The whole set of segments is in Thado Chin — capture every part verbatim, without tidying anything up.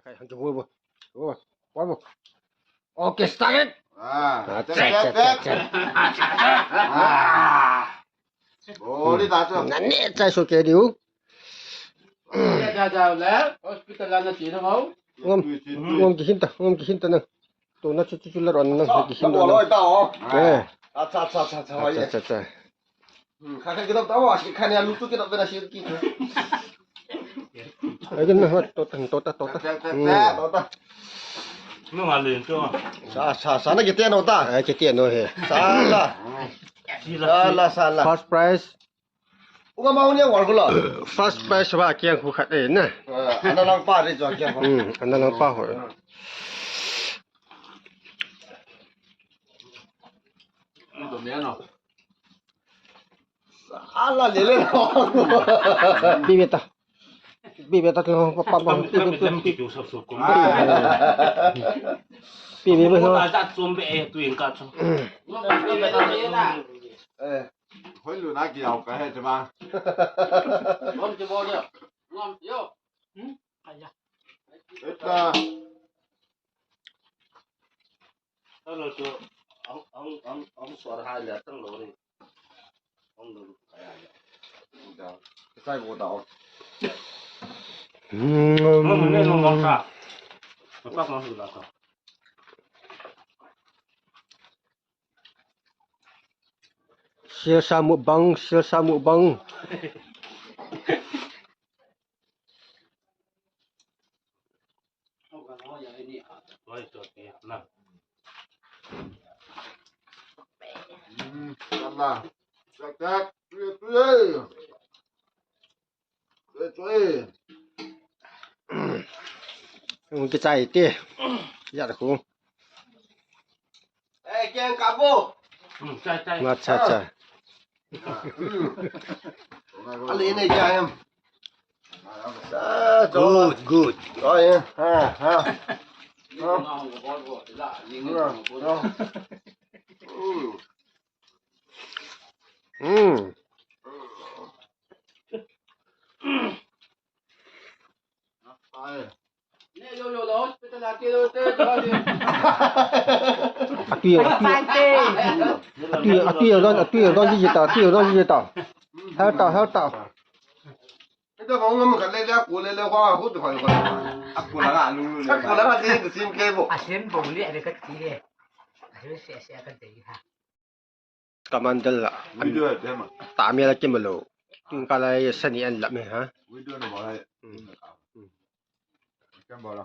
Kai, hang ki bo bo. Bo, bo. Okay, start it. Ah, ah, check, check, check, check, check. Ah. Boli ta chu. Nani chai so ke diu. Ja, ja, ja, le hospital la na chi na mau. Ngom, ngom ki hin ta, ngom ki hin ta na. To na chu chu chu la ron na ki hin na. Eh. Acha, acha, acha, acha. Acha, acha, acha. Hmm, kha, kha, kidap tao, si kha ni alu tu kidap bena si ki. Ai, kena hot, tota, tota, tota. Tap, tap, tap, tap, tota. Nung alin tu. Sa, sa, sa na kiti no ta. Ai, kiti no he. Sala. Sila. Sala, sala. First prize. Unga mau ni war kula. First prize ba kiang khu khat e na. Ah, ana lang pa ri jo kiang. Hmm, ana lang pa ho. Ala lele lo. Bibi ta. Bibi ta lo pa pa pa. Bibi, bibi. Bibi, bibi. Bibi, bibi. Eh. Hoi lu na ki au ka he chama. Ngom che bo le. Ngom yo. Hmm? Aya. Eta. Hello, so, ang, ang, ang, ang suara hai le tang lo ni. Ang lo kaya ya. Udah. Kita gua tahu. Hmm. Ngom ne ngom bangsa. Apa ngom sudah ka? Sisa mukbang, sisa mukbang. Hmm, Allah. Cek, cek. Tuye, tuye. Hung kichai te. Ya da khu. Eh, kiang ka bo. Hmm, chai, chai. Nga cha cha. Ale ne cha em. Good, good. Oh, yeah. Ha, ha. Ha. Mm. Atui, atui, atui, atui, atui, atui, atui, atui, atui, atui, atui, atui, atui. Hel tau, hel tau. Ito ko ngam ka le le ko le le ko ko to ko. Aku la nga lu lu le. Aku la nga ti ti sim ke bo. Asim bo le le ka ti le. Asim se se ka ti ha. Commander la. Video te ma. Ta mi la kim lo. Tun ka la ye sani an la me ha. Video na ba. Hmm. Kam ba la.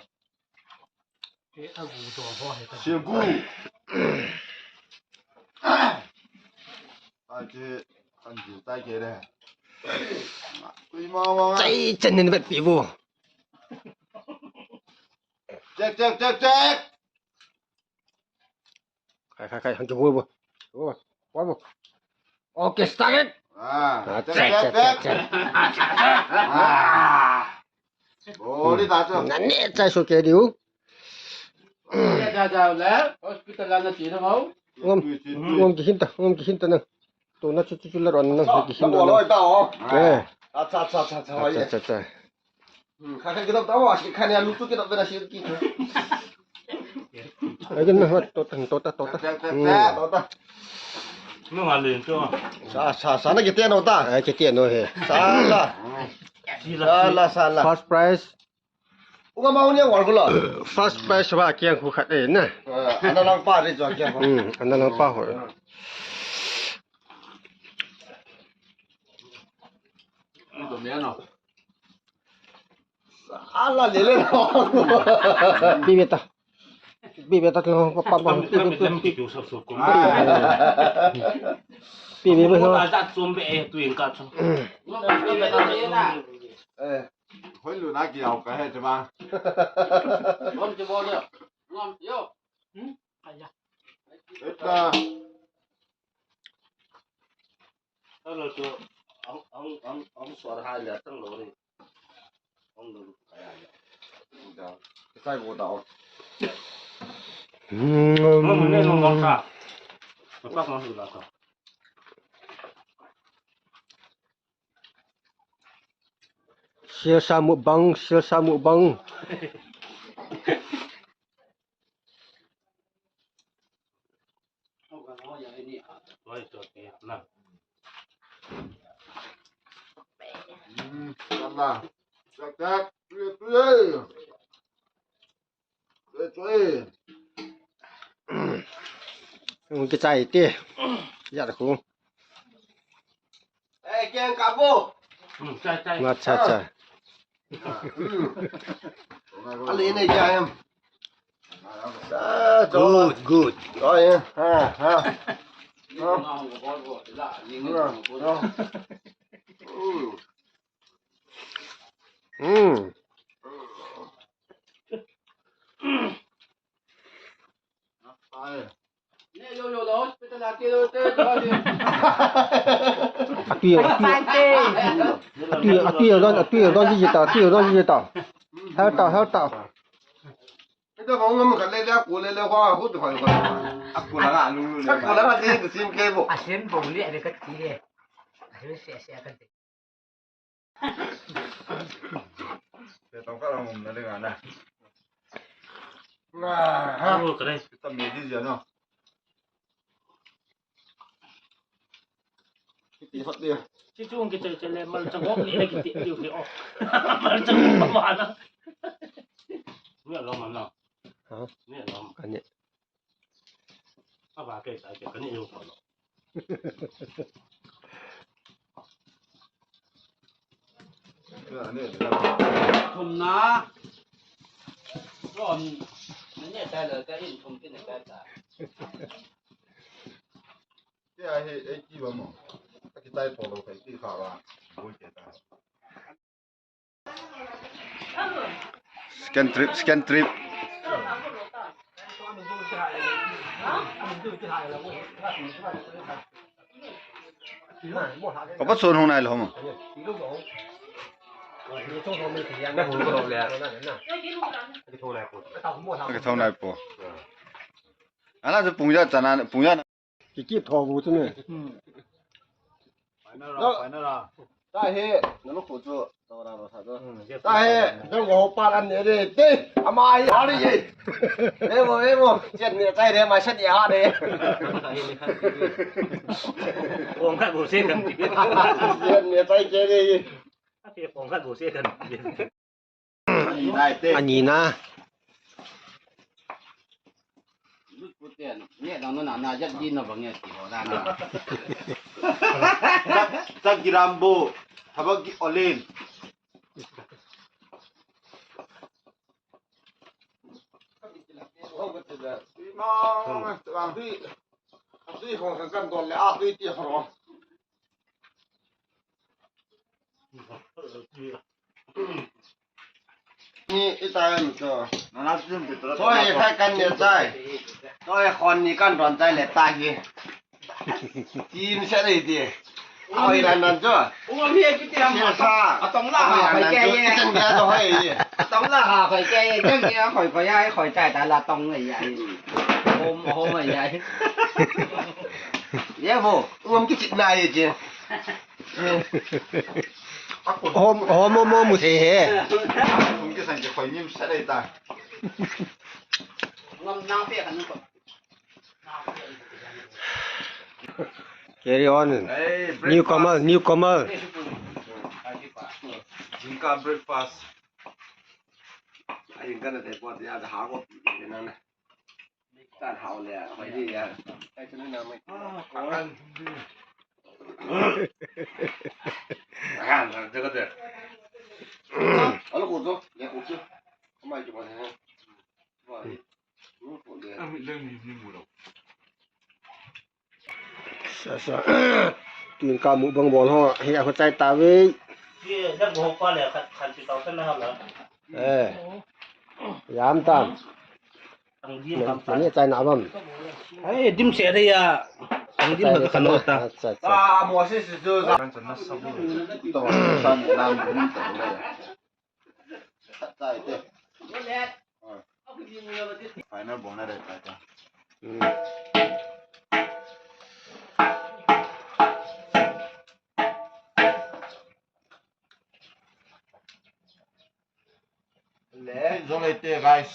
Siagu. Ai che kan ju tai ke de. Kui ma ma. Chai chen nin vet pi bu. Check, check, check, check. Khai, khai, khai, hang ki bo bo. Bo, bo. Okay, start it. Ah, check, check, check, check. Ah. Boli ta chu. Nani chai so ke diu. Ja, ja, ja, le hospital la na chi na mau. Ngom, ngom ki hin ta, ngom ki hin ta na. To na chu chu chu la ron na ki hin na. Eh. Acha, acha, acha, acha. Acha, acha, acha. Hmm, kha, kha, kidap tao, si kha ni alu tu kidap bena si ki. Ai, kena hot, tota, tota, tota. Tap, tap, tap, tap, tota. Nung alin tu. Sa, sa, sa na kiti no ta. Ai, kiti no he. Sala. Sila. Sala, sala. First prize. Unga mau ni war kula. First prize ba kiang khu khat e na. Ah, ana lang pa ri jo kiang. Hmm, ana lang pa ho. Ala lele lo. Bibi ta. Bibi ta lo pa pa pa. Bibi, bibi. Bibi, bibi. Eh. Hoi lu na ki au ka he chama. Ngom che bo le. Ngom yo. Hmm? Aya. Eta. Hello, so, ang, ang, ang, ang suara hai le tang lo ni. Ang lo kaya ya. Udah. Kita gua tahu. Hmm. Ngom ne ngom bangsa. Apa ngom sudah ka? Sisa mukbang, sisa mukbang. Oi, to ti na. Hmm, yalla. Tak, tak. Tuye, tuye. Tuye, tuye. Hung kichai te. Ya da khu. Eh, keng kabo. Hmm, chai, chai. Nga cha cha. Hmm. Ale ne kya em. Good, good. Oh, yeah. Ha, ha. Ha. Ha, ha. Hmm. Hmm. Atui, atui, atui, atui, atui, atui, atui, atui, atui, atui. Hel tau, hel tau. Ita ko ngam ka le le ko le le ko ko ko. Aku la nga lu lu le. Aku la nga ti ti sim ke bo. Asim bo le le ka ti le. Asim se se ka ti. Te tong ka ngam na le nga na. Nga ha. Alo ka le. Kita me di ya no. Kiti hot dia. Chuchu kiti chele mal changok ni kiti tiu ni o. Mal changok pa mana. Ni lo mana. Ha? Ni lo. Kani. Aba ke sa ke kani yo ko lo. Thum na. Ron. Nani ta le ka in thum kin ta ta. Ke a he, eh, ki ba mo. Ka kitai to lo kai ki kha ba. Bo ke ta. Second trip, second trip. Kapa son hung nai lo mo. Ka thong nai po. Ana se pungja chana, pungja. Kiki tho bu chu ne. Hmm. Final round, final round. Ta he, na lo ko chu, ta ra ba sa to. Hmm, yes, ta he, final round. Jang ho pa an ne de, te, ama hi ha de ye. E mo, e mo, chen ne chai de, ma shat ye ha de. Kong ka bu se kan. Chen ne chai ke de. Ate kong ka bu se kan. Ani na. Lut puten, nge dang na na jat di na bang nge ti ho da na. Tak, tak girambo, habak gi olen. Atui, atui hong kan kan don le atui ti ho. Ni itai am cho. Nana sim ke tora. Toi khai kan ne chai. Toi khon ni kan don chai le ta hi. Tin se le ti. Oi ran nan cho. Ua mi ki ti am. Sa. Atong la ha khai ke ye. Chen ga to hai ye. Atong la ha khai ke ye. Chen ga khai khai ya khai chai ta la tong ye. Hom hom ye. Ye bo. Ua mi ki ti na ye je. Hom, hom, hom, hom, mu thei he. Hom ki sang ki khoi nim sa dai ta. Carry on. Hey, newcomer, breakfast. Newcomer. Jingkah breakfast. Ai, kana te pot ya da ha ko. Tan hao le, hoi di ya. Ai, chun na mai. Ah, kan. Ah, na, de ko de. Alo ko to, le ko to. Mai ki ba ne. Ba. Ni ko de. Am le ni ni mu lo. Sa, sa. Tun ka mu bang bol ho, he ho chai ta ve. Ye, jab ho pa le khat, khat si tau san na ha la. Eh. Yam tam. Mani chai na bam. Ai, dim se de ya. Ang dim ka kano ta. Acha, acha. Ah, mo se se jo. Kan chana sabu. To san lam dim ta le. Chai te. Final bona re ta ta. Hmm. Le, jong le te, guys.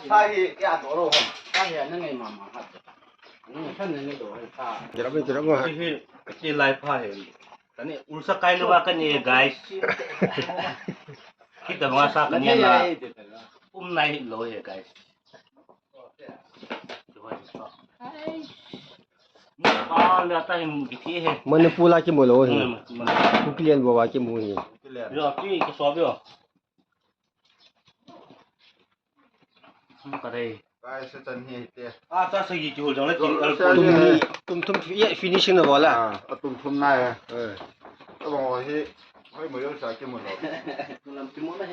Sa hi ya to lo ham. Sa hi na ngai mama ha. Nang san ne do ha. Kira be kira mo ha. Hi hi ki lai pha hi. Kani ulsa kai le wa kani guys. Kita nga sa kani na. Um nai lo he guys. Manipur la kimu lou hi. Kuki lian bou a kimu hi. Yo, ki ka so yo. Ka dei. Kai sa chan hi te. A ta sa gi ki hol jong la ki. Tum ni, tum tum ye finishing na bola. A tum tum na ye. Eh. Ka bang hi. Hoi mo yo sa kimu lou. Lam kimu na.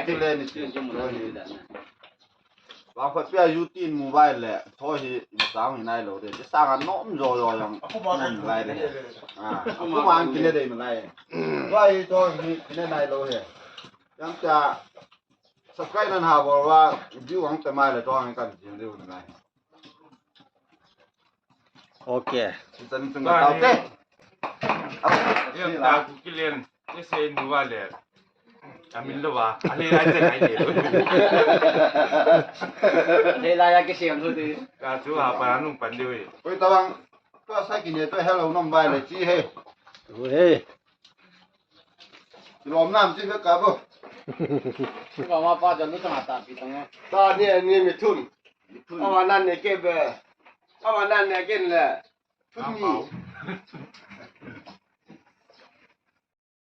Ki le ni ki le ni. Vangphat pia U T in mobile le, tho hi, insang hi nai lo de, ti sang a nom jo jo jong, a kum a nom lai de. A, a kum a kine de lai. Tua hi tho hi, kine nai lo he. Yang ta, subscribe nan ha bol wa, view ang te mai le, tho ang kan jing de lai. Ok. Chan chung ta te. Yang ta ku kilen. Ese nuva le. Amin lo va. Ale lai te lai le. Le lai ya ke siam lo de. Ka chu ha pa nung pan de we. Koi ta bang. Tua sa kine tua hello nom bai le chi he. Ui he. Lom nam chi ka bo. Ka ma pa jan ta ta pi ta. Ta ni ni mi thun. Awa nan ne ke be. Awa nan ne ke le. Thun ni.